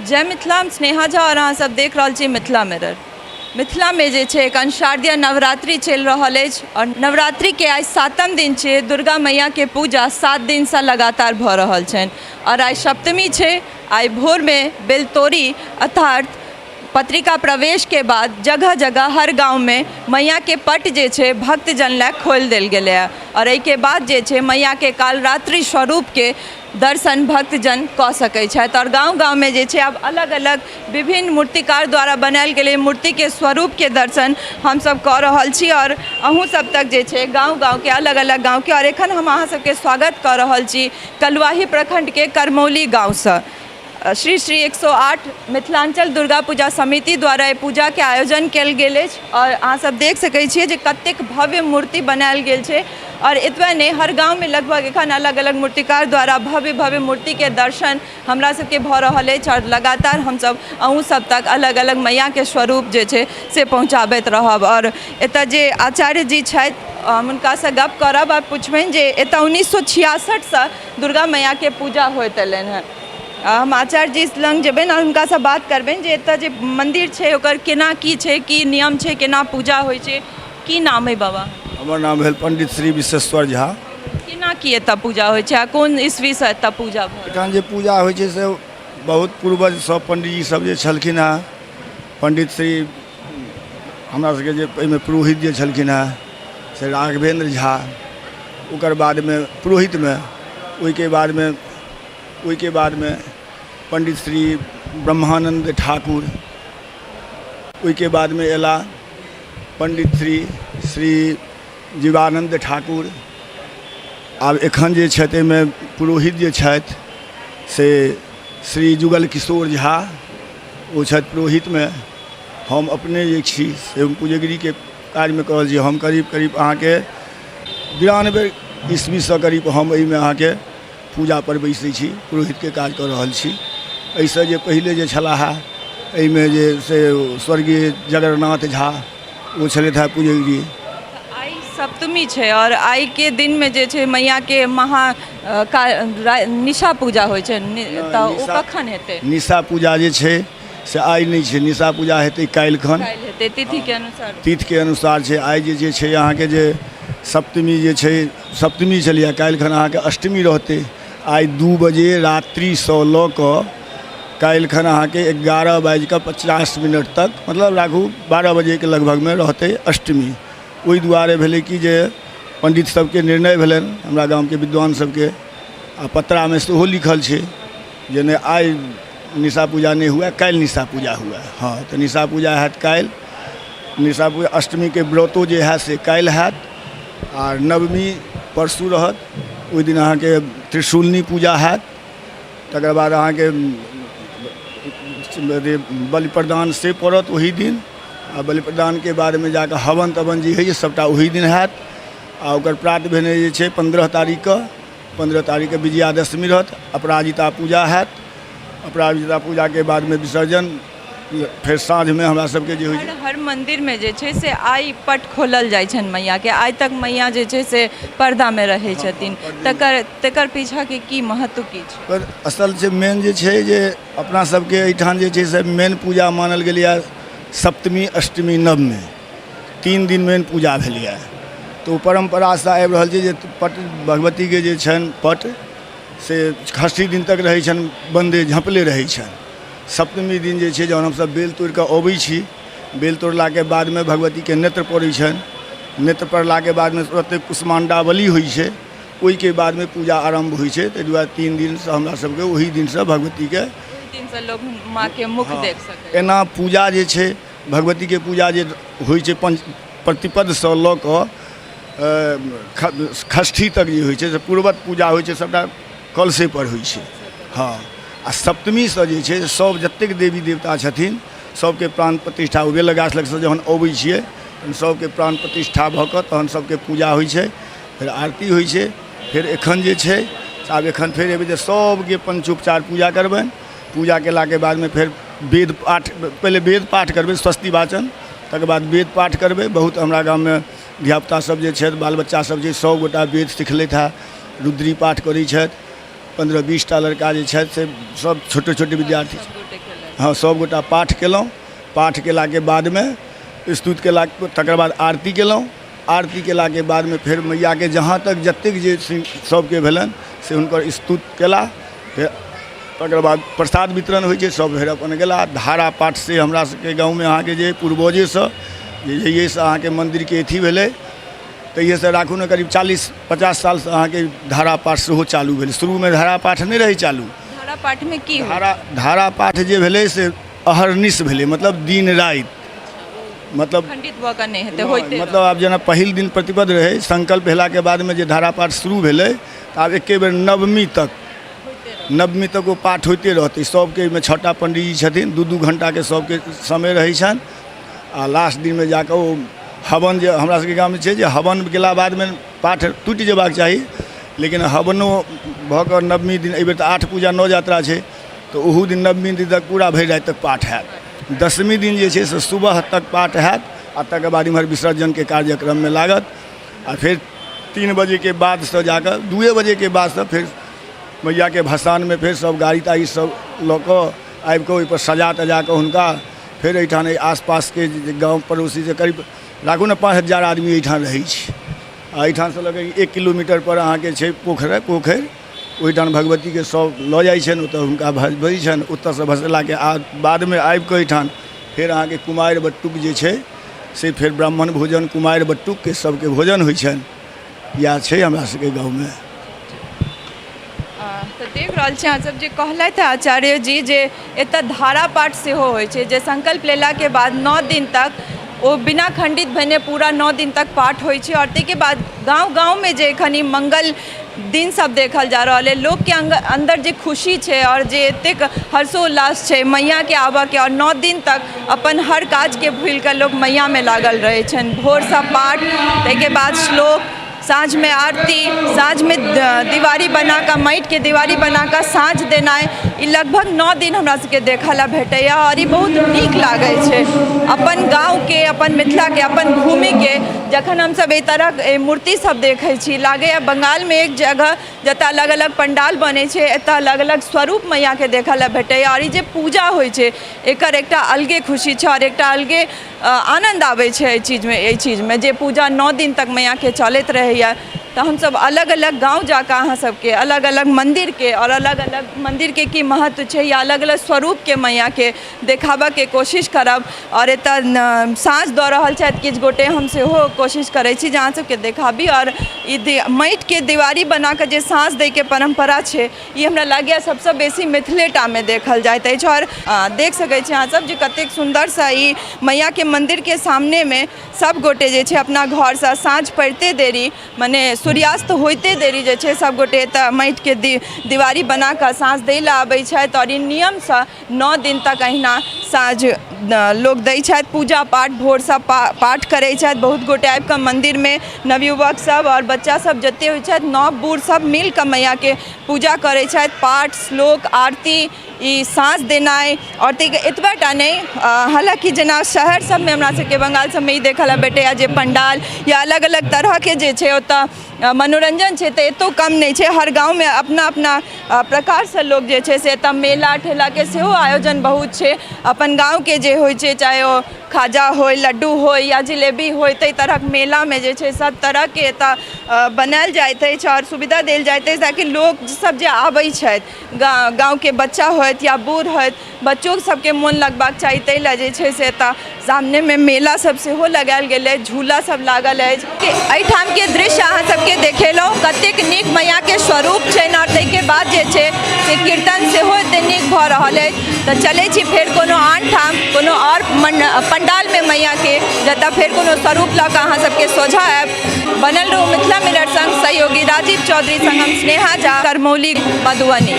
जय मिथिला, हम स्नेहा झा और अहाँ सब देख रहल छी मिथिला मिरर। मिथिलामे जे छै एखन शारदीय नवरात्रि चलि रहल अछि और नवरात्रिके आइ सातम दिन छै। दुर्गा मैयाके पूजा 7 दिनसँ लगातार भऽ रहल छनि और आइ सप्तमी छै। आइ भोरमे बेलतोरी अर्थात पत्रिका प्रवेशके बाद जगह जगह हर गाँवमे मैयाके पट जे छै भक्तजन लए खोलि देल गेलैए और एहिके बाद जे छै मैयाके कालरात्रि स्वरूपके दर्शन भक्तजन कऽ सकै छथि। आओर गाँव गाँवमे जे छै आब अलग अलग विभिन्न मूर्तिकार द्वारा बनायल गेलै मूर्तिके स्वरूपके दर्शन हमसब कऽ रहल छी आओर अहूँ सब तक जे छै गाँव गाँवके अलग अलग गाँवके। आओर एखन हम अहाँ सबके स्वागत कऽ रहल छी कलुआही प्रखण्डके करमौली गाँवसँ। श्री श्री 108 मिथिलाञ्चल दुर्गा पूजा समिति द्वारा एहि पूजाके आयोजन कयल गेल अछि आओर अहाँ सब देख सकै छियै जे कतेक भव्य मूर्ति बनायल गेल छै। आओर एतबे नहि, हर गाँवमे लगभग एखन अलग अलग मूर्तिकार द्वारा भव्य भव्य मूर्तिके दर्शन हमरा सबके भऽ रहल अछि आओर लगातार हमसब अहूँ सब तक अलग अलग मैयाके स्वरूप जे छै से पहुँचाबैत रहब। आओर एतऽ जे आचार्य जी छथि, हम हुनकासँ गप करब आओर पुछबनि जे एतऽ 1966सँ दुर्गा मैयाके पूजा होइत एलनि हेँ। हम आचार्य जी लग जेबनि आओर हुनकासँ बात करबनि जे एतऽ जे मन्दिर छै ओकर केना की छै, की नियम छै, केना पूजा होइ छै। की नाम अइ बाबा? हमर नाम भेल पंडित श्री विश्वेश्वर झा। केना की एतऽ पूजा होइ छै आ कोन ईस्वीसँ एतऽ पूजा भऽ रहल? एहिठाम जे पूजा होइ छै से बहुत पूर्वज सब पंडीजी सब जे छलखिन हेँ, पंडित श्री हमरा सबके जे एहिमे पुरोहित जे छलखिन हेँ से राघवेन्द्र झा, ओकर बादमे पुरोहितमे ओहिके बादमे पंडित श्री ब्रह्मानन्द ठाकुर, ओहिके बादमे अयला पंडित श्री श्री जीवानन्द ठाकुर। आब एखन जे छथि एहिमे पुरोहित जे छथि से श्री जुगल किशोर झा, ओ छथि पुरोहितमे। हम अपने जे छी से हम पुजगिरीके कार्यमे कऽ रहल छी। हम करीब करीब अहाँके 92 ईस्वीसँ करीब हम एहिमे अहाँके पूजापर बैसै छी, पुरोहितके काज कऽ रहल छी। एहिसँ जे पहिले जे छलाह एहिमे जे से स्वर्गीय जगन्नाथ झा, ओ छलथि हेँ पुजगिरी। आइ सप्तमी छै आओर आइके दिनमे जे छै मैयाके महा निशा पूजा होइ छै, तऽ ओ कखन हेतै? निशा पूजा जे छै से आइ नहि छै, निशा पूजा हेतै काल्हि खन। काल्हि हेतै तिथिके अनुसार। तिथिके अनुसार छै। आइ जे जे छै अहाँके जे सप्तमी जे छै, सप्तमी छलियै, काल्हि खन अहाँके अष्टमी रहतै। आइ 2 बजे रात्रिसँ लऽ कऽ काल्हि खन अहाँके 11 बाजि कऽ 50 मिनट तक, मतलब राखू 12 बजेके लगभगमे रहतै अष्टमी। ओहि दुआरे भेलै कि जे पण्डित सबके निर्णय भेलनि, हमरा गामके विद्वान सबके, आ पत्रामे सेहो लिखल छै जे नहि आइ निशा पूजा नहि हुए, काल्हि निशा पूजा हुए। हँ, तऽ निशा पूजा हैत काल्हि। निशा पूजा अष्टमीके व्रतो जे हैत से काल्हि हैत आर नवमी परसू रहत। ओहि दिन अहाँके त्रिशूलनी पूजा हैत। तकर बाद अहाँके अथी बलि प्रदान से पड़त ओही दिन आ बलि प्रदानके बादमे जाकऽ हवन तवन जे होइए सभटा ओही दिन हैत। आ ओकर प्रात भेने जे छै 15 तारीखके, 15 तारीखके विजयादशमी रहत, अपराजिता पूजा हैत। अपराजिता पूजाके बादमे विसर्जन फेर साँझमे हमरा सबके जे होइ छै। हर मन्दिरमे जे छै से आइ पट खोलल जाइ छनि मैयाके। आइ तक मैया जे छै से पर्दामे रहै छथिन, तकर तकर पीछाके की महत्व की छै? पर असल छै मेन जे छै जे अपना सबके एहिठाम जे छै से मेन पूजा मानल गेलैए सप्तमी, अष्टमी, नवमी, 3 दिन मेन पूजा भेलैए। तऽ ओ परम्परासँ आबि रहल छै जे पट भगवतीके जे छनि पट से षष्ठी दिन तक रहै छनि बन्दे, झँपले रहै छनि। सप्तमी दिन जे छै जहन हमसभ बेल तोड़ि कऽ अबै छी, बेल तोड़लाके बादमे भगवतीके नेत्र पड़ै छनि। नेत्र पड़लाके बादमे तुरन्ते कुष्माण्डावली होइ छै, ओहिके बादमे पूजा आरम्भ होइ छै। ताहि दुआरे 3 दिनसँ हमरा सबके ओही दिनसँ भगवतीके ओहि दिनसँ लोक माँके मुख देख सकै। एना पूजा जे छै, भगवतीके पूजा जे होइ छै, पंच प्रतिपदसँ लऽ कऽ षष्ठी तक जे होइ छै से पूर्वत पूजा होइ छै, सभटा कलशेपर होइ छै। हँ, आ सप्तमीसँ जे छै सभ जतेक देवी देवता छथिन सभके प्राण प्रतिष्ठा, ओ बेलक गाछ लगसँ जहन अबै छियै तहन सभके प्राण प्रतिष्ठा भऽ कऽ तहन सभके पूजा होइ छै, फेर आरती होइ छै। फेर एखन जे छै आब एखन फेर एबै तऽ सभके पंचोपचार पूजा करबनि। पूजा केलाके बादमे फेर वेद पाठ, पहिले वेद पाठ करबै, स्वस्ति वाचन, तकर बाद वेद पाठ करबै। बहुत हमरा गाममे धियापुता सब जे छथि, बाल बच्चा सब जे सभ गोटा वेद सिखलथि हेँ, रुद्री पाठ करै छथि। 15-20 टा लड़का जे छथि से सब छोटे छोटे विद्यार्थी। सब गोटे केलथि। हँ, सभगोटा पाठ केलहुँ। पाठ केलाके बादमे स्तुति केला, तकर बाद आरती केलहुँ। आरती केलाके बादमे फेर मैयाके जहाँ तक जतेक जे सभके भेलनि से हुनकर स्तुति केला। फेर तकर बाद प्रसाद वितरण होइ छै, सभ फेर अपन गेला। धारा पाठ से हमरा सबके गाँवमे अहाँके जे पूर्वजेसँ जे जहिएसँ अहाँके मन्दिरके अथी भेलै तहिएसँ राखू ने करीब 40-50 सालसँ अहाँके धारा पाठ सेहो चालू भेलै। शुरूमे धारा पाठ नहि रहै चालू। धारा पाठमे की होइ? धारा पाठ जे भेलै से अहर्निश भेलै, मतलब दिन राति, मतलब खंडित भऽ कऽ नहि हेतै, होइते। मतलब आब जेना पहिल दिन प्रतिपद रहै, संकल्प भेलाके बादमे जे धारा पाठ शुरू भेलै तऽ आब एके बेर नवमी तक, नवमी तक ओ पाठ होइते रहतै सबके। एहिमे 6टा पंडीजी छथिन, 2-2 घंटाके सबके समय रहै छनि। आ लास्ट दिनमे जाकऽ ओ हवन, जे हमरा सबके गाममे छै जे हवन केला बादमे पाठ टूटि जेबाक चाही, लेकिन हवनो भऽ कऽ नवमी दिन, एहिबेर तऽ 8 पूजा 9 यात्रा छै, तऽ ओहू दिन नवमी दिन तक पूरा भरि राति तक पाठ हैत। दसमी दिन जे छै से सुबह तक पाठ हैत आ तकर बाद इम्हर विसर्जनके कार्यक्रममे लागत। आ फेर 3 बजेके बादसँ जाकऽ 2 बजेके बादसँ फेर मैयाके भसानमे फेर सब गाड़ी ताड़ी सब लऽ कऽ आबि कऽ ओहिपर सजा तजा कऽ हुनका फेर एहिठाम एहि आसपासके जे गाँव पड़ोसी जे करीब राखू ने 5000 आदमी एहिठाम रहै छै। आ एहिठामसँ लऽ कऽ 1 किलोमीटरपर अहाँके छै पोखरि, पोखरि ओहिठाम भगवतीके सब लऽ जाइ छनि, ओतऽ हुनका भसबै छनि। ओतऽसँ भसेलाके बादमे आबि कऽ एहिठाम फेर अहाँके कुमारि बटुक जे छै से फेर ब्राह्मण भोजन, कुमारि बटुकके सबके भोजन होइ छनि। इएह छै हमरा सबके गाँवमे। तऽ देख रहल छी अहाँसब जे कहलथि आचार्य जी जे एतऽ धारा पाठ सेहो होइ छै, जे संकल्प लेलाके बाद 9 दिन तक ओ बिना खण्डित भेने पूरा 9 दिन तक पाठ होइ छै। आओर ताहिके बाद गाँव गाँवमे जे एखन ई मंगल दिन सब देखल जा रहल अइ, लोकके अन्दर जे खुशी छै आओर जे एतेक हर्षोल्लास छै मैयाके आबऽके, आओर 9 दिन तक अपन हर काजके भूलिकऽ लोक मैयामे लागल रहै छनि। भोरसँ पाठ, ताहिके बाद श्लोक, साँझमे आरती, साँझमे दीवारी बनाकऽ, माटिके दीवारी बनाकऽ साँझ देनाइ, ई लगभग 9 दिन हमरा सबके देखऽ लए भेटैए आओर ई बहुत नीक लागै छै। अपन गाँवके, अपन मिथिलाके, अपन भूमिके जखन हमसब एहि तरहक मूर्ति सब देखै छी, लागैए बंगालमे एक जगह जतऽ अलग अलग पंडाल बनै छै, एतऽ अलग अलग स्वरूप मैयाके देखऽ लए भेटैए। आओर ई जे पूजा होइ छै एकर एकटा अलगे खुशी छै आओर एकटा अलगे आनन्द आबै छै एहि चीजमे, एहि चीजमे जे पूजा 9 दिन तक मैयाके चलैत रहैए। तऽ हमसब अलग अलग गाँव जाकऽ अहाँ सबके अलग अलग मन्दिरके आओर अलग अलग मन्दिरके की महत्व छै या अलग अलग स्वरूपके मैयाके देखाबऽके कोशिश करब। आओर एतऽ साँझ दऽ रहल छथि किछु गोटे, हम सेहो कोशिश करै छी जे अहाँ सबके देखाबी। आओर ई माटिके दीवारी बनाकऽ जे साँझ दैके परम्परा छै, ई हमरा लागैए सबसँ बेसी मिथिलेटामे देखल जाइत अछि। आओर देख सकै छी अहाँसब जे कतेक सुन्दरसँ ई मैयाके मन्दिरके सामनेमे सब गोटे जे छै अपना घरसँ साँझ पड़िते देरी, मने सूर्यास्त होइते देरी जे छै सब गोटे एतऽ माटिके दीवारी बनाकऽ साँझ दै लए आबै छथि। आओर ई नियमसँ 9 दिन तक अहिना साँझ लोक दै छथि, पूजा पाठ भोरसँ पाठ करै छथि। बहुत गोटे आबिकऽ मन्दिरमे नवयुवक सब आओर बच्चा सब जते होइ छथि, नव बूढ़ सब मिलकऽ मैयाके पूजा करै छथि। पाठ, श्लोक, आरती, ई साँझ देनाइ। आओर ताहिके एतबे टा नहि, हालाँकि जेना शहर सबमे हमरा सबके बंगाल सबमे ई देखऽ लए भेटैए जे पंडाल या अलग अलग तरहके जे छै ओतऽ मनोरञ्जन छै, तऽ एतौ कम नहि छै। हर गाँवमे अपना अपना प्रकारसँ लोक जे छै से एतऽ मेला ठेलाके सेहो आयोजन बहुत छै। अपन गाँवके जे होइ छै, चाहे ओ खाजा होइ, लड्डू होइ या जिलेबी होइ, ताहि तरहक मेलामे जे छै सब तरहके एतऽ बनायल जाइत अछि आओर सुविधा देल जाइत अछि, ताकि लोक सब जे आबै छथि, गाँवके बच्चा होथि या बूढ़ होथि, बच्चो सबके मोन लगबाक चाही, ताहि लए जे छै से एतऽ सामनेमे मेला सब सेहो लगायल गेल अछि, झूला सब लागल अछि। एहिठामके दृश्य अहाँ सबके देखेलहुँ, कतेक नीक मैयाके स्वरूप छनि। आओर ताहिके बाद जे छै से कीर्तन सेहो एते नीक भऽ रहल अछि। तऽ चलै छी फेर कोनो आन ठाम, कोनो आओर पंडालमे मैयाके, जतऽ फेर कोनो स्वरूप लऽ कऽ अहाँ सबके सोझा आयब। बनल रहू मिथिला मिरर संग। सहयोगी राजीव चौधरी संग हम स्नेहा झा, करमौली, मधुबनी।